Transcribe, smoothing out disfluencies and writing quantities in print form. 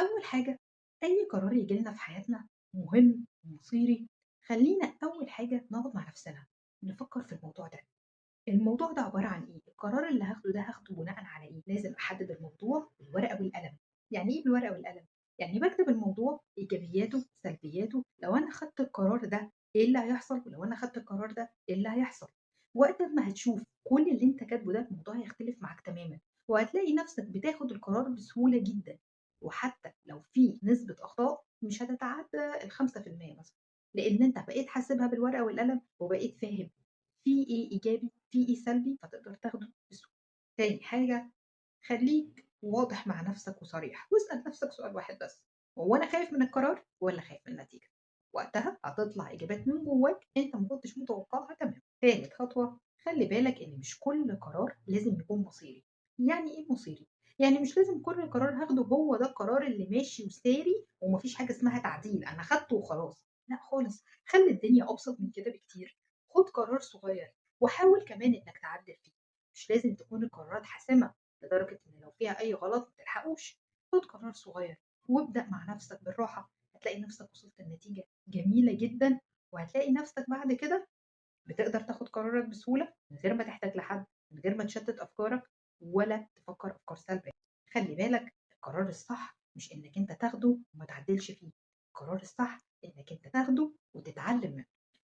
أول حاجة، أي قرار ييجي لنا في حياتنا مهم ومصيري، خلّينا أول حاجة نقعد مع نفسنا، نفكّر في الموضوع ده. الموضوع ده عبارة عن إيه؟ القرار اللي هاخده ده هاخده بناءً على إيه؟ لازم أحدد الموضوع بالورقة والقلم. يعني إيه بالورقة والقلم؟ يعني باكتب الموضوع إيجابياته، سلبياته، لو أنا خدت القرار ده إيه اللي هيحصل، ولو أنا خدت القرار ده إيه اللي هيحصل. وقت ما هتشوف كل اللي أنت كاتبه ده الموضوع هيختلف معاك تمامًا، وهتلاقي نفسك بتاخد القرار بسهولة جدًا، وحتى لو في نسبة أخطاء مش هتتعدى ال5% مثلًا، لإن أنت بقيت حاسبها بالورقة والقلم وبقيت فاهم في إيه إيجابي، في إيه سلبي، فتقدر تاخده بسهولة. تاني حاجة، خلّيك واضح مع نفسك وصريح، واسأل نفسك سؤال واحد بس، هو أنا خايف من القرار والّا خايف من النتيجة؟ وقتها هتطلع إجابات من جواك أنت ما كنتش متوقعها تمامًا. تالت خطوة، خلّي بالك إن مش كل قرار لازم يكون مصيري. يعني إيه مصيري؟ يعني مش لازم كل قرار هاخده هو ده القرار اللي ماشي وساري وما فيش حاجة اسمها تعديل، أنا خدته وخلاص، لأ خالص، خلّي الدنيا أبسط من كده بكتير. خُد قرار صغير وحاول كمان إنك تعدل فيه، مش لازم تكون القرارات حاسمة لدرجة إن لو فيها أي غلط ما تلحقوش. خُد قرار صغير وابدأ مع نفسك بالراحة، هتلاقي نفسك وصلت لنتيجة جميلة جدًا، وهتلاقي نفسك بعد كده بتقدر تاخد قرارك بسهولة من غير ما تحتاج لحد، من غير ما تشتت أفكارك ولا تفكر أفكار سلبية. خلّي بالك القرار الصح مش إنك أنت تاخده وما تعدلش فيه، القرار الصح إنك أنت تاخده وتتعلم منه.